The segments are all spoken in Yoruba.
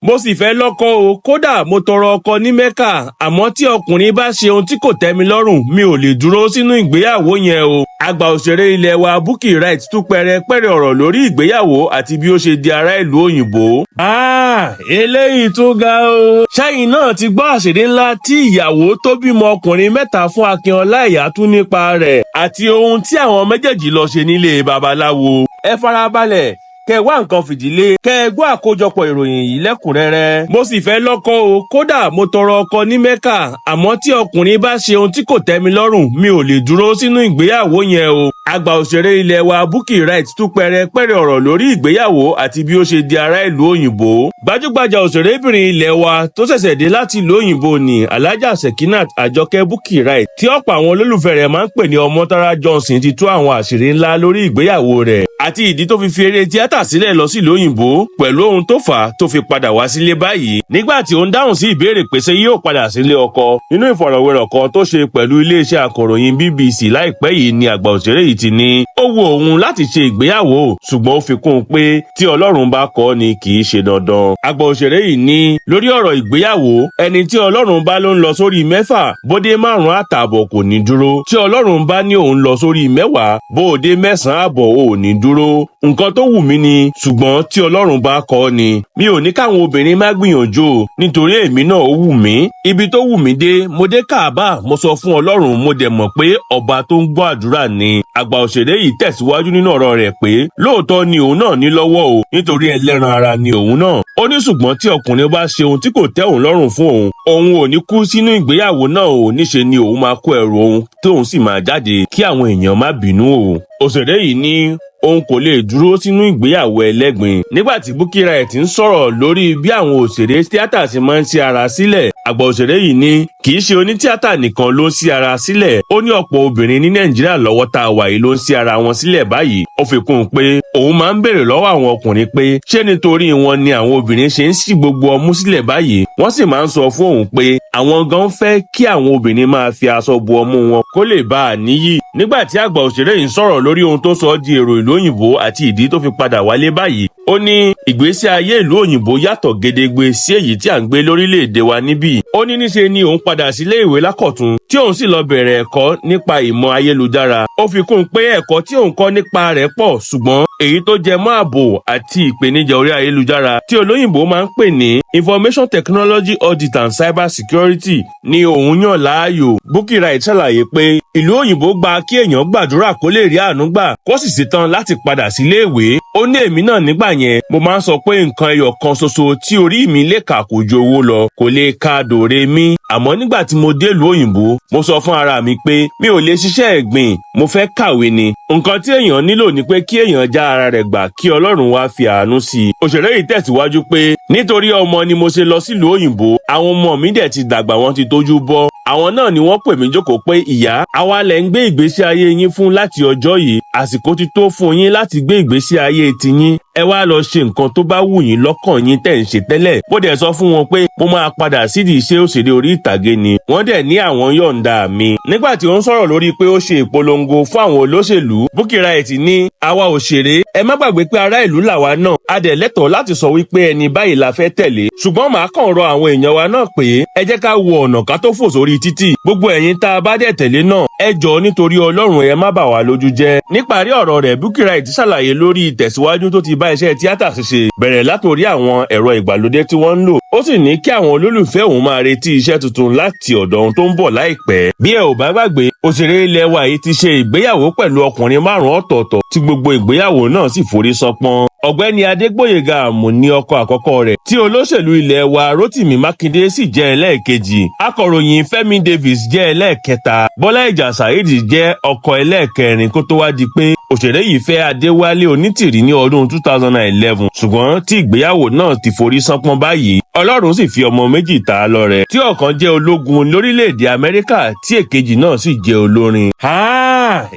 Mo sì fẹ́ lọ́kọ o, kódà mo tọrọ ọkọ ní Mẹ́kà, àmọ́ tí ọkùnrin bá ṣe ohun tí kò tẹ́ mi lọ́rùn, mi ò lè dúró sínú ìgbéyàwó yẹn o. Àgbà òṣèré ilé wa Bukky Wright tú pẹrẹpẹrẹ ọ̀rọ̀ lórí ìgbéyàwó àti bí ó ṣe di ará ìlú òyìnbó. Ah, eléyìí tún ga o. Ṣẹ́yìn náà ti gbọ́ àṣírí ńlá tí ìyàwó tó bímọ ọkùnrin mẹ́ta fún Akin Ọláìyá tún nípa rẹ̀ àti ohun tí àwọn méjèèjì lọ ṣe nílé babaláwo. Ẹ farabalẹ̀, kẹ wá nǹkan fìdílé, kẹ ẹ gbọ́ àkójọpọ̀ ìròyìn yìí lẹ́kùnrẹ́rẹ́. Mo sì fẹ́ lọ́kọ o, kódà mo tọrọ ọkọ ní Mẹ́kà, àmọ́ tí ọkùnrin bá ṣe ohun tí kò tẹ́ mi lọ́rùn, mi ò lè dúró sínú ìgbéyàwó yẹn o. Àgbà òṣèré ilé wa Bukky Wright tú pẹrẹpẹrẹ ọ̀rọ̀ lórí ìgbéyàwó àti bí ó ṣe di ará ìlú òyìnbó. Gbajúgbajà òṣèrébìnrin ilé wa tó ṣẹ̀ṣẹ̀ dé láti ìlú òyìnbó ni Alhaja Sekinat Àjọkẹ́ Bukky Wright, tí ọ̀pọ̀ àwọn olólùfẹ́ rẹ̀ máa ń pè ní Ọmọ́tárá Johnson, ti tú àwọn àṣírí ńlá lórí ìgbéyàwó rẹ̀ àti ìdí tó fi fi eré tíátà sílẹ̀ lọ sílùú òyìnbó, pẹ̀lú ohun tó fà á tó fi padà wá sílé báyìí. Nígbà tí ó ń dáhùn sí ìbéèrè pé ṣé yóò padà sílé ọkọ nínú ìfọ̀rọ̀wérọ̀ kan tó ṣe pẹ̀lú iléeṣẹ́ akọ̀ròyìn BBC láìpẹ́ yìí ni àgbà òṣèré yìí ti ní ó wu òun láti ṣe ìgbéyàwó, ṣùgbọ́n ó fi kún un pé tí Ọlọ́run bá kọ́ ni, kì í ṣe dandan. Àgbà òṣèré yìí ní lórí ọ̀rọ̀ ìgbéyàwó, ẹni tí Ọlọ́run bá ló ń lọ sórí 6, bóde 5.5 kò ní dúró. Tí Ọlọ́run bá ní òun lọ sórí 10, bóde 9.5 ò ní dúró. Nǹkan tó wù mí ni, ṣùgbọ́n tí Ọlọ́run bá kọ́ ni. Mi ò ní káwọn obìnrin má gbìyànjú o, nítorí èmi náà ó wù mí. Ibi tó wù mí dé, mo dé Káàbà, mo sọ fún Ọlọ́run, mo dẹ̀ mọ̀ pé ọba tó ń gbọ́ àdúrà ni. Àgbà òṣèré yìí tẹ̀síwájú nínú ọ̀rọ̀ rẹ̀ pé lóòótọ́ ni òun náà ní lọ́wọ́ o, nítorí ẹlẹ́ran ara ni òun náà. Ó ní ṣùgbọ́n tí ọkùnrin bá ṣe ohun tí kò tẹ́ òun lọ́rùn fún òun, òun ò ní kú sínú ìgbéyàwó náà o. Níṣe ni òun máa kó ẹrù òun tóun sì máa jáde, kí àwọn èèyàn má bínú o. Òṣèré yìí ní òun kò lè dúró sínú ìgbéyàwó ẹlẹ́gbin. Nígbà tí Bukky Wright ń sọ̀rọ̀ lórí bí àwọn òṣèré tíátà ṣe máa ń ṣí ara sílẹ̀, àgbà òṣèré yìí ní kì í ṣe onítíátà nìkan ló ń ṣí ara sílẹ̀. Ó ní ọ̀pọ̀ obìnrin ní Nàìjíríà lọ́wọ́ tá a wà yìí ló ń ṣí ara wọn sílẹ̀ báyìí. Ó fi kún un pé òun máa ń béèrè lọ́wọ́ àwọn ọkùnrin pé ṣé nítorí wọn ni àwọn obìnrin ṣe ń ṣí gbogbo ọmú sílẹ̀ báyìí. Wọ́n sì máa ń sọ fún òun pé àwọn gan fẹ́ kí àwọn obìnrin máa fi aṣọ bo ọmú wọn kó lè bá a níyì. Nígbà tí àgbà òṣèré yìí ń sọ̀rọ̀ lórí ohun tó sọ ọ́ di èrò ìlú òyìnbó àti ìdí tó fi padà wálé báyìí, ó ní ìgbésí ayé ìlú òyìnbó yàtọ̀ gedegbe sí èyí tí à ń gbé lórílẹ̀‐èdè wa níbí. Ó ní níṣe ni òun padà sílé ìwé lákọ̀tún, tí òun sì lọ bẹ̀rẹ̀ ẹ̀kọ́ nípa ìmọ̀ ayélujára. Ó fi kún un pé ẹ̀kọ́ tí òun kọ́ nípa rẹ̀ pọ̀, ṣùgbọ́n èyí tó jẹ mọ́ ààbò àti ìpèníjà orí ayélujára tí olóyìnbó máa ń pè ní information technology audit and cyber security ni òun yàn láàyò. Bukky Wright ṣàlàyé pé ìlú òyìnbó gba kí èèyàn gbàdúrà kó lè rí àánú gbà, kó sì ṣetán láti padà sílé ìwé. Ó ní èmi náà nígbà yẹn, mo máa ń sọ pé nǹkan ẹyọ kan ṣoṣo tí orí mi lè kà kò ju owó lọ, kò lè ka dòre mí. Àmọ́ nígbà tí mo dé ìlú òyìnbó, mo sọ fún ara mi pé mi ò lè ṣiṣẹ́ ẹ̀gbìn, mo fẹ́ kàwé ni. Nǹkan tí èèyàn nílò ni pé kí èèyàn já ara rẹ̀ gbà, kí Ọlọ́run wá fi àánú sí i. Òṣèré yìí tẹ̀síwájú pé nítorí ọmọ ni mo ṣe lọ sílùú òyìnbó. Àwọn ọmọ mi dẹ̀ ti dàgbà, wọ́n ti tójú bọ́. Àwọn náà ni wọ́n pè mí jókòó pé, "Ìyá, àwa lẹ̀ ń gbé ìgbésí ayé yín fún láti ọjọ́ yìí. Àsìkò ti tó fún yín láti gbé ìgbésí ayé tiyín. Ẹ wá lọ ṣe nǹkan tó bá wù yín lọ́kàn yín tẹ̀ ń ṣe tẹ́lẹ̀." Mo dẹ̀ sọ fún wọn pé mo máa padà sídìí iṣẹ́ òṣèré orí ìtàgé ni. Wọ́n dẹ̀ ní àwọn yọ̀ǹda mi. Nígbà tí ó ń sọ̀rọ̀ lórí pé ó ṣe ìpolongo fún àwọn olóṣèlú, Bukky Wright ní àwa òṣèré, ẹ má gbàgbé pé ará ìlú làwa náà, a dẹ̀ lẹ́tọ̀ọ́ láti sọ wípé ẹni báyìí la fẹ́ tẹ̀lé. Ṣùgbọ́n màá kàn rọ àwọn èèyàn wa náà pé ẹ jẹ́ ká wo ọ̀nà ká tó fò sórí títì. Gbogbo ẹ̀yin tá a bá dẹ̀ tẹ̀lé náà, ẹ jọ̀ọ́, nítorí Ọlọ́run, ẹ má bà wá lójú jẹ́. Níparí ọ̀rọ̀ rẹ̀, Bukky Wright ṣàlàyé lórí ìtẹ̀síwájú tó ti bá iṣẹ́ tíátà ṣíṣe, bẹ̀rẹ̀ látòrí àwọn ẹ̀rọ ìgbàlódé tí wọ́n ń lò. Ó sì ní kí àwọn olólùfẹ́ òun máa retí iṣẹ́ tuntun láti ọ̀dọ̀ òun tó ń bọ̀ láìpẹ́. Bí ẹ ò bá gbàgbé, òṣèré ilẹ̀ wa yìí ti ṣe ìgbéyàwó pẹ̀lú ọkùnrin márùn-ún ọ̀tọ̀ọ̀tọ̀, tí gbogbo ìgbéyàwó náà sì forí sọpọ́n. Ọ̀gbẹ́ni Adégbòyèga Àmù ní ọkọ àkọ́kọ́ rẹ̀, tí olóṣèlú ilẹ̀ wa Rótìmí Mákindé sì jẹ́ ẹlẹ́ẹ̀kejì. Akọ̀ròyìn Fẹ́mi Davis jẹ́ ẹlẹ́ẹ̀kẹta. Bọ́lá Ìjà Saheed jẹ́ ọkọ ẹlẹ́ẹ̀kẹrin, kó tó wá di pé òṣèré yìí fẹ́ Adéwálé Onítìrí ní ọdún 2011, ṣùgbọ́n tí ìgbéyàwó náà ti forí sánpọ́n báyìí. Ọlọ́run sì fi ọmọ méjì ta á lọ́rẹ, tí ọ̀kan jẹ́ ológun lórílẹ̀‐èdè Amẹ́ríkà, tí èkejì náà sì jẹ́ olórin.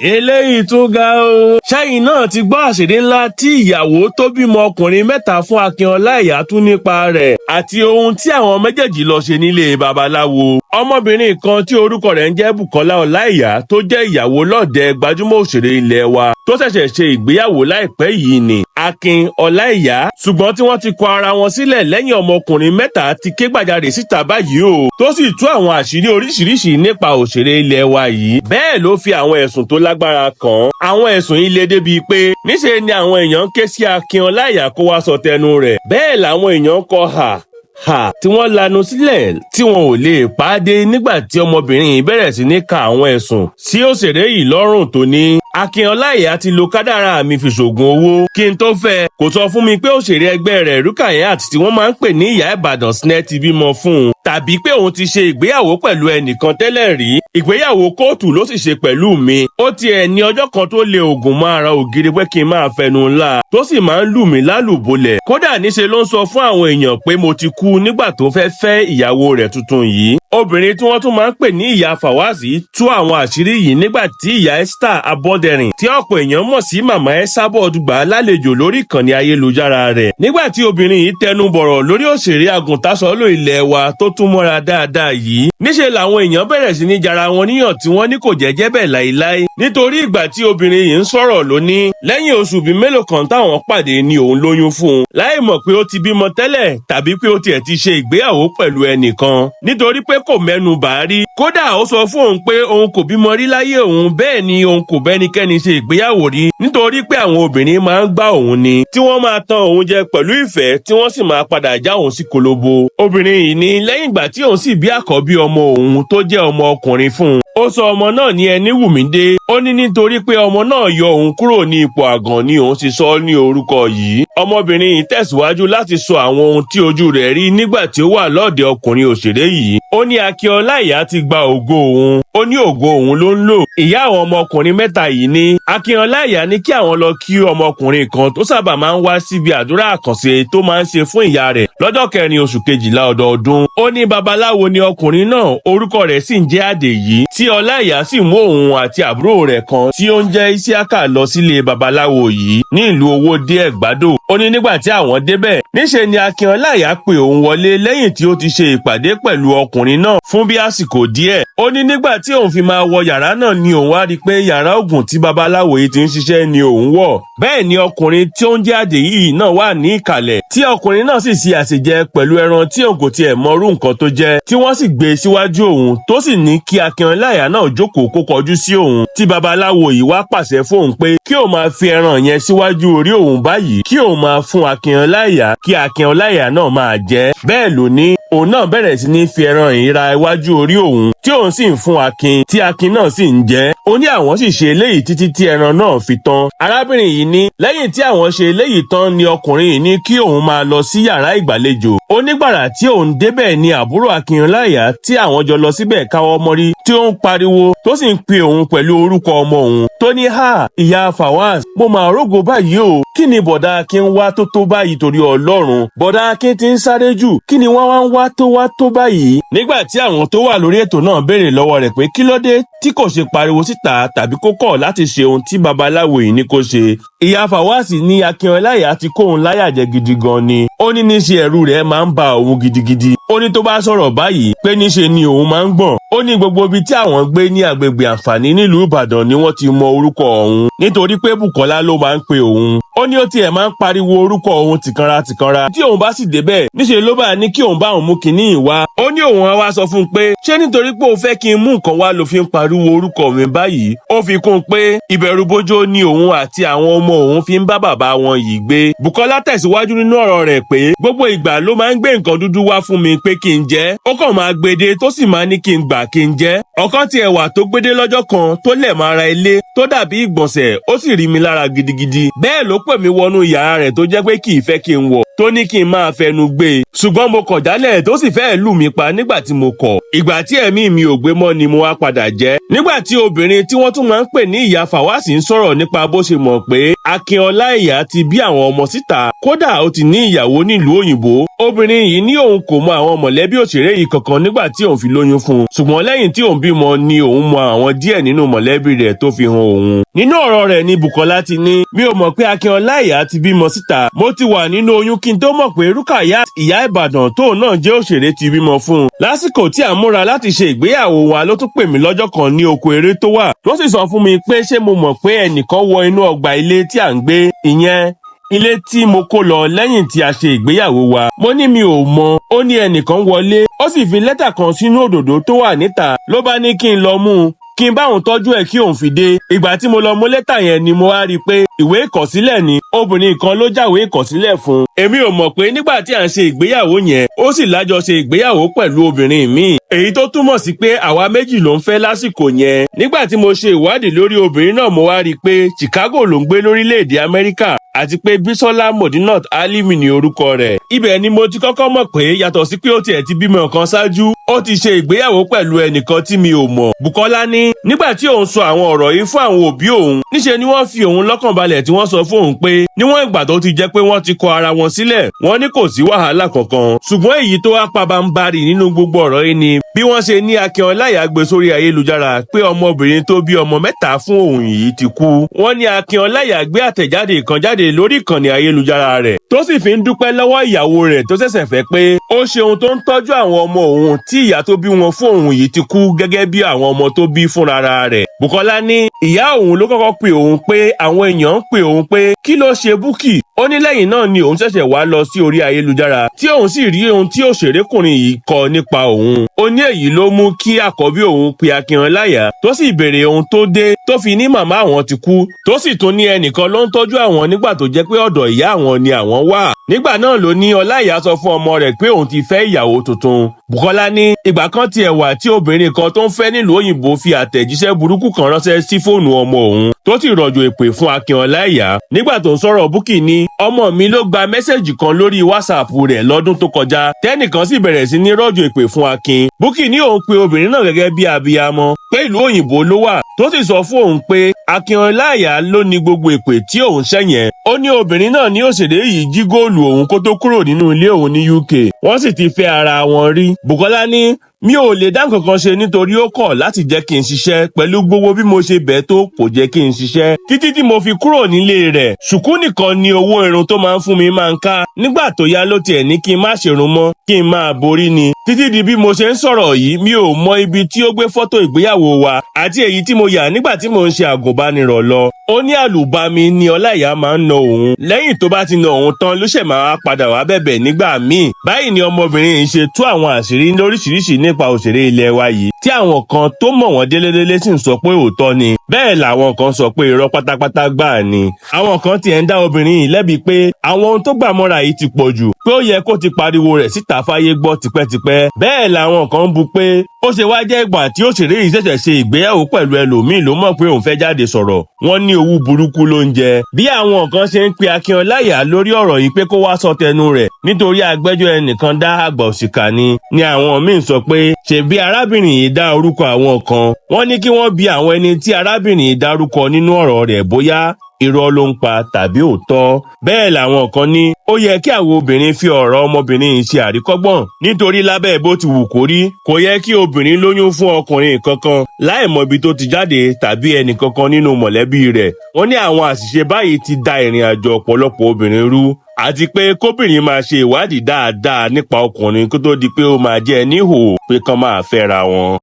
Eléyìí tún ga o. Ṣẹ́yìn náà ti gbọ́ àṣírí ńlá tí ìyàwó tó bímọ ọkùnrin mẹ́ta fún Akin Ọláìyá tún nípa rẹ̀ àti ohun tí àwọn méjèèjì lọ ṣe nílé babaláwo. Ọmọbìnrin kan tí orúkọ rẹ̀ ń jẹ́ Bùkọ́lá Ọláìyá, tó jẹ́ ìyàwó lọ́ọ̀dẹ gbajúmọ̀ òṣèré ilé wa tó ṣẹ̀ṣẹ̀ ṣe ìgbéyàwó láìpẹ́ yìí ni. Akin Ọláìyá, ṣùgbọ́n tí wọ́n ti kọ ara wọn sílẹ̀ lẹ́yìn ọmọkùnrin mẹ́ta ti ké gbàjarè síta báyìí o, tó sì tú àwọn àṣírí oríṣiríṣi nípa òṣèré ilẹ̀ wa yìí. Bẹ́ẹ̀ ló fi àwọn ẹ̀sùn tó lágbára kàn án. Àwọn ẹ̀sùn yìí le débi pé níṣe ni àwọn èèyàn ń ké sí Akin Ọláìyá kó wá sọ tẹnu rẹ̀. Bẹ́ẹ̀ làwọn èèyàn kọ hà hà tí wọ́n lanu sílẹ̀ tí wọn ò lè pàdé nígbà tí ọmọbìnrin yìí bẹ̀rẹ̀ sí ní ka àwọn ẹ̀sùn sí òṣèré yìí lọ́rùn, tó ní Akin Ọláìyá ti lo kádàrá mi fi ṣògùn owó. Kí n tó fẹ́, kò sọ fún mi pé òṣèré ẹgbẹ́ rẹ̀ Rukayat tí wọ́n máa ń pè ní Ìyá Ìbàdàn Snẹ́ ti bímọ fún un, tàbí pé òun ti ṣe ìgbéyàwó pẹ̀lú ẹnìkan tẹ́lẹ̀ rí. Ìgbéyàwó kóòtù ló sì ṣe pẹ̀lú mi. Ó tiẹ̀ ní ọjọ́ kan tó lé oògùn mọ́ ara ògiri pé kí n máa fẹnu ńlá, tó sì máa ń lù mí lálùbọ́lẹ̀. Kódà, níṣe ló ń sọ fún àwọn èèyàn pé mo ti kú nígbà tó fẹ́ fẹ́ ìyàwó rẹ̀ tuntun yìí. Obìnrin tí wọ́n tún máa ń pè ní Ìyá Fàwáàsì tú àwọn àṣírí yìí nígbà tí Ìyá Esther Abọ́dẹrìn, tí ọ̀pọ̀ èèyàn mọ̀ sí Màmá Esabod, gbà á lálejò lórí ìkànnì ayélujára rẹ̀. Nígbà tí obìnrin yìí tẹnu bọ̀rọ̀ lórí òṣèré àgùntàsọ́lò ilẹ̀ wa tó tún mọ́ra dáadáa yìí, níṣe làwọn èèyàn bẹ̀rẹ̀ sí ní jara wọn níyàn, tí wọ́n ní kò jẹ́jẹ́ bẹ́ẹ̀ láíláí. Nítorí ìgbà tí obìnrin yìí ń sọ̀rọ̀ lóní lẹ́yìn oṣù bíi mélòó kan táwọn pàdé ni òun lóyún fún un, láì mọ̀ pé ó ti bímọ tẹ́lẹ̀ tàbí pé ó tiẹ̀ ti ṣe ìgbéyàwó pẹ̀lú ẹnìkan, nítorí pé kò mẹ́nu bà á rí. Kódà, ó sọ fún òun pé òun kò bímọ rí láyé òun, bẹ́ẹ̀ ni òun kò bẹ́nikẹ́ni ṣe ìgbéyàwó rí, nítorí pé àwọn obìnrin máa ń gbá òun ni, tí wọ́n máa tan òun jẹ pẹ̀lú ìfẹ́, tí wọ́n sì máa padà já òun sí kolobo. Obìnrin yìí ní lẹ́yìn ìgbà tí òun sì bí àkọ́bí ọmọ òun tó jẹ́ ọmọ ọkùnrin fún un, ó sọ ọmọ náà ní ẹni wùmídé. Ó ní nítorí pé ọmọ náà yọ òun kúrò ní ipò àgàn ni òun sì sọ ọ́ ní orúkọ yìí. Ọmọbìnrin yìí tẹ̀síwájú láti sọ àwọn ohun tí ojú rẹ̀ rí nígbà tí ó wà lọ́ọ̀dẹ̀ ọkùnrin òṣèré yìí. Ó ní Akin Ọláìyá ti gba ògo òun. Ó ní ògo òun ló ń lò. Ìyá àwọn ọmọkùnrin mẹ́ta yìí ní Akin Ọláìyá ní kí àwọn lọ kí ọmọkùnrin kan tó sábà máa ń wá síbi àdúrà àkànṣe tó máa ń ṣe fún ìyá rẹ̀ lọ́jọ́ 4 oṣù 12 ọdọọdún. Ó ní babaláwo ni ọkùnrin náà, orúkọ rẹ̀ sì ń jẹ́ Àdèyí, tí Ọláìyá sì mú òun àti àbúrò rẹ̀ kan tí ó ń jẹ́ Isiaka lọ sílé babaláwo yìí ní ìlú Owódé Ẹ̀gbádò. Ó ní nígbà tí àwọn débẹ̀, níṣe ni Akin Ọláìyá pè òun wọlé lẹ́yìn tí ó ti ṣe ìpàdé pẹ̀lú ọkùnrin náà fún bí àsìkò díẹ̀. Ó ní nígbà tí òun fi máa wọ yàrá náà ni òun wá rí i pé yàrá ògùn tí babaláwo yìí ti ń ṣiṣẹ́ ni òun wọ̀. Bẹ́ẹ̀ ni ọkùnrin tí ó ń jẹ́ Àdèyí náà wà ní ìkàlẹ̀, tí ọkùnrin náà sì ṣe àṣejẹ pẹ̀lú ẹran tí òun kò tiẹ̀ mọrú nǹkan tó jẹ́, tí wọ́n sì gbé síwájú òun, tó sì ní kí Akin Ọláìyá náà jókòó kó kọjú sí òun, tí babaláwo yìí wá pàṣẹ fóun pé kí òun máa fi ẹran yẹn síwájú orí òun báyìí, kí òun máa fún Akin Ọláìyá, kí Akin Ọláìyá náà máa jẹ. Bẹ́ẹ̀ ló ní òun náà bẹ̀rẹ̀ sí ní fi ẹran yìí ra iwájú orí òun, tí òun sì ń fún Akin, tí Akin náà sì ń jẹ. Ó ní àwọn sì ṣe eléyìí títí tí ẹran náà fi tán. Arábìnrin yìí ní lẹ́yìn tí àwọn ṣe eléyìí tán ni ọkùnrin yìí ní kí òun máa lọ sí yàrá ìgbàlejò. Ó nígbàrà tí òun débẹ̀ ni àbúrò Akin Ọláìyá tí àwọn jọ lọ síbẹ̀ káwọ́ mọ́rí, tí ó ń pariwo, tó sì ń pe òun pẹ̀lú orúkọ ọmọ òun, tó ní, "Ha, Ìyá Fawaz, mo máa rógo báyìí o. Kí ni bọ̀dá Akin wá tó tó báyìí? Torí Ọlọ́run, bọ̀dá Akin ti ń sáré jù. Kí ni wọ́n wá ń wá tó wá tó báyìí?" Nígbà tí àwọn tó wà lórí ètò náà béèrè lọ́wọ́ rẹ̀ pé kí ló dé tí kò ṣe pariwo síta tàbí kó kọ̀ láti ṣe ohun tí babaláwo yìí ní kó ṣe, Ìyá Fawaz ní Akin Ọláìyá ti kó òun láyà jẹ gidi gan ni. Ó ní níṣe ẹ̀rù rẹ̀ máa ń ba òun gidigidi. Ó ní tó bá sọ̀rọ̀ báyìí pé níṣe ni òun máa ń gbọ̀n. Ó ní gbogbo ibi tí àwọn gbé ní agbègbè Àǹfààní nílùú Ìbàdàn ni wọ́n ti mọ orúkọ òun, nítorí pé Bùkọ́lá ló máa ń pe òun. Ó ní ó tiẹ̀ máa ń pariwo orúkọ òun tìkanra tìkanra. Tí òun bá sì débẹ̀, níṣe ló bá ní kí òun bá òun mú kinní wá. Ó ní òun á wá sọ fún un pé ṣé nítorí pé òun fẹ́ kí n mú nǹkan wá ló fi ń pariwo orúkọ mi báyìí? Ó fi kún un pé ìbẹ̀rùbojo ni òun àti àwọn ọmọ òun fi ń bá bàbá wọn yìí gbé. Bùkọ́lá tẹ̀síwájú nínú ọ̀rọ̀ rẹ̀ pé gbogbo ìgbà ló máa ń gbé nǹkan dúdú wá fún mi pé kí n jẹ. Ó kàn máa gbede, tó sì máa ní kí n gbà kí n jẹ. Ọ̀kan tiẹ̀ wà tó gbédé lọ́jọ́ kan tó lẹ̀ máa ra ilé tó dàbí ìgbọ̀nsẹ̀, ó sì rí mi lára gidigidi. Bẹ́ẹ̀ ló pè mí wọnú yàrá rẹ̀ tó jẹ́ pé kì í fẹ́ kí n wọ̀, tó ní kí n máa fẹnu gbé e, ṣùgbọ́n mo kọ̀ jálẹ̀, tó sì fẹ́ẹ́ lù mí pa nígbà tí mo kọ̀. Ìgbà tí ẹ̀mí mi ò gbé mọ́ ni mo wá padà jẹ́. Nígbà tí obìnrin tí wọ́n tún máa ń pè ní Ìyá Fàwásì ń sọ̀rọ̀ nípa bó ṣe mọ̀ pé Akin Ọláìyá ti bí àwọn ọmọ síta, kódà ó ti ní ìyàwó nílùú òyìnbó, obìnrin yìí ní òun kò mọ àwọn mọ̀lẹ́bí òṣèré yìí kankan nígbà tí òun fi lóyún fún un, ṣùgbọ́n lẹ́yìn tí òun bímọ ni òun mọ àwọn díẹ̀ nínú mọ̀lẹ́bí rẹ̀ tó fi hàn òun. Nínú ọ̀rọ̀ rẹ̀ ni Bùkọ́lá ti ní, "Mi ò mọ̀ pé Akin Ọláìyá ti bímọ síta. Mo ti wà nínú oyún kí n tó mọ̀ pé Rúkàyà Ìyá Ìbàdàn tóun náà jẹ́ òṣèré ti bímọ fún un. Lásìkò tí à ń múra láti ṣe ìgbéyàwó wa ló tún pè mí lọ́jọ́ kan ní oko eré tó wà, tó sì sọ fún mi pé ṣé mo mọ̀ pé ẹnìkan wọ inú ọgbà ilé tí à ń gbé, ìyẹn Ilé tí mo kó lọ lẹ́yìn tí a ṣe ìgbéyàwó wa. Mo ní mi ò mọ̀. Ó ní ẹnìkan wọlé, ó sì fi lẹ́tà kan sínú òdòdó tó wà níta, ló bá ní kí n lọ mú un, kí n bá òun tọ́jú ẹ̀ kí òun fi dé. Ìgbà tí mo lọ mú lẹ́tà yẹn ni mo wá rí i pé ìwé ìkọ̀sílẹ̀ ni. Obìnrin kan ló jáwé ìkọ̀sílẹ̀ fún un. Èmi ò mọ̀ pé nígbà tí à ń ṣe ìgbéyàwó yẹn, ó sì lájọṣe ìgbéyàwó pẹ̀lú obìnrin míì, èyí tó túmọ̀ sí pé àwa méjì ló ń fẹ́ lásìkò yẹn. Nígbà tí mo ṣe ìwádìí lórí obìnrin náà, mo wá rí i pé Chicago ló ń gbé lórílẹ̀‐èdè Amẹ́ríkà, àti pé Bísọ́lá Modinat Alimi ní orúkọ rẹ̀. Ibẹ̀ ni mo ti kọ́kọ́ mọ̀ pé yàtọ̀ sí pé ó tiẹ̀ ti bímọ kan ṣáájú, ó ti ṣe ìgbéyàwó pẹ̀lú ẹnìkan tí mi ò mọ̀. Bùkọ́lá ní nígbà tí òun sọ àwọn ọ̀rọ̀ yìí fún àwọn òbí òun, níṣe ni wọ́n fi òun lọ́kàn balẹ̀, tí wọ́n sọ fún òun pé níwọ̀n ìgbà tó ti jẹ́ pé wọ́n ti kọ ara wọn sílẹ̀, wọ́n ní kò sí wàhálà kankan. Ṣùgbọ́n èyí tó wá pabambarì nínú gbogbo ọ̀rọ̀ yìí ni bí wọ́n ṣe ní Akin Ọláìyá gbé sórí ayélujára pé ọmọbìnrin tó bí ọmọ mẹ́ta fún òun yìí ti kú. Wọ́n ní Akin Ọláìyá gbé àtẹ̀jáde kan jáde lórí ìkànnì ayélujára rẹ̀, tó sì fi ń dúpẹ́ lọ́wọ́ ìyàwó rẹ̀ tó ṣẹ̀ṣẹ̀ fẹ́ pé ó ṣeun tó ń tọ́jú àwọn ọmọ òun tí ìyá tó bí wọn fún òun yìí ti kú, gẹ́gẹ́ bí àwọn ọmọ tó bí fúnra rẹ̀. Bùkọ́lá ní ìyá òun ló kọ́kọ́ pe òun pé àwọn èèyàn ń pe òun pé kí ló ṣe Búkì. Ó ní lẹ́yìn náà ni òun ṣẹ̀ṣẹ̀ wá lọ sí orí ayélujára, tí òun sì rí ohun tí òṣèrékùnrin yìí kọ nípa òun. Ó ní èyí ló mú kí àkọ́bí òun pe Akin Ọláìyá, tó sì béèrè ohun tó dé tó fi ní màmá àwọn ti kú, tó sì tún ní ẹnìkan ló ń tọ́jú àwọn nígbà tó jẹ́ pé ọ̀dọ̀ ìyá àwọn ni àwọn wà. Nígbà náà ló ní Ọláìyá sọ fún ọmọ rẹ̀ pé òun ti fẹ́ ìyàwó tuntun. Bùkọ́lá ní ìgbà kan tiẹ̀ wà tí obìnrin kan tó ń fẹ́ nílùú òyìnbó fi àtẹ̀jíṣẹ́ burúkú kan ránṣẹ́ sí fóònù ọmọ òun, tó sì rọ̀jò èpè fún Akin Ọláìyá. Nígbà tó ń sọ̀rọ̀, Búkì ní ọmọ mi ló gba message kan lórí WhatsApp rẹ̀ lọ́dún tó kọjá, tẹ́nìkan sì bẹ̀rẹ̀ sí ní rọ̀jò èpè fún Akin. Búkì ní òun pe obìnrin náà gẹ́gẹ́ bí abiyamọ pé ìlú òyìnbó ló wà, tó sì sọ fún òun pé Akin Ọláìyá ló ní gbogbo èpè tí òun ṣẹ̀yẹn. Ó ní obìnrin náà ní òṣèré yìí jí góòlù òun kó tó kúrò nínú ilé òun ní UK, wọ́n sì ti fẹ́ ara wọn rí. Bùkọ́lá ní mi ò lè dá nǹkan kan ṣe nítorí ó kọ̀ láti jẹ́ kí n ṣiṣẹ́. Pẹ̀lú gbogbo bí mo ṣe bẹ́ẹ̀ tó, kò jẹ́ kí n ṣiṣẹ́ títí tí mo fi kúrò nílé rẹ̀. Ṣùkú nìkan ni owó irun tó máa ń fún mi máa ń ká. Nígbà tó yá ló tiẹ̀ ní kí n má ṣerun mọ́, kí n máa borí ni. Títí di bí mo ṣe ń sọ̀rọ̀ yìí, mi ò mọ ibi tí ó gbé fọ́tò ìgbéyàwó wa àti èyí tí mo yà nígbà tí mò ń ṣe àgùnbánirọ̀ lọ. Ó ní àlùbami ni Ọláìyá máa ń na òun. Lẹ́yìn tó bá ti na òun tán ló ṣẹ̀ máa padà wá bẹ̀bẹ̀ nígbà míì. Báyìí ni ọmọbìnrin yìí ṣe tú àwọn àṣírí lóríṣiríṣi nípa òṣèré ilé wa yìí, tí àwọn kan tó mọ̀ wọ́n délédélé sì ń sọ pé òótọ́ ni, bẹ́ẹ̀ làwọn kan sọ pé irọ́ pátápátá gbáà ni. Àwọn kan tiẹ̀ ń dá obìnrin yìí lẹ́bi pé àwọn ohun tó gbà mọ́ra yìí ti pọ̀ jù, pé ó yẹ kó ti pariwo rẹ̀ síta fáyé gbọ́ tipẹ́tipẹ́. Bẹ́ẹ̀ làwọn kan ń bu pé ó ṣe wá jẹ́ ìgbà tí òṣèré yìí ṣẹ̀ṣẹ̀ ṣe ìgbéyàwó pẹ̀lú ẹlòmíì ló mọ̀ pé òun fẹ́ jáde sọ̀rọ̀. Wọ́n ní owú burúkú ló ń jẹ. Bí àwọn kan ṣe ń pe Akin Ọláìyá lórí ọ̀rọ̀ yìí pé kó wá sọ tẹnu rẹ̀ nítorí agbẹ́jọ́ ẹnìkan dá àgbà òṣìkà ni àwọn míín sọ pé ṣebí arábìnrin yìí dá orúkọ àwọn kan. Wọ́n ní kí wọ́n bi àwọn ẹni tí arábìnrin yìí dárúkọ nínú ọ̀rọ̀ rẹ̀ bóyá irọ́ ló ń pa tàbí òótọ́. Bẹ́ẹ̀ làwọn kan ní ó yẹ kí àwọn obìnrin fi ọ̀rọ̀ ọmọbìnrin yìí ṣe àríkọ́gbọ̀n, nítorí lábẹ́ bó ti wù kó rí, kò yẹ kí obìnrin lóyún fún ọkùnrin kankan láì mọ ibi tó ti jáde tàbí ẹnì kankan nínú mọ̀lẹ́bí rẹ̀. Wọ́n ní àwọn àṣìṣe báyìí ti da ìrìn àjò ọ̀pọ̀lọpọ̀ obìnrin rú, àti pé kóbìnrin máa ṣe ìwádìí dáadáa nípa ọkùnrin kó tó di pé ó máa jẹ́ níhò pé kán máa fẹ́ra wọn.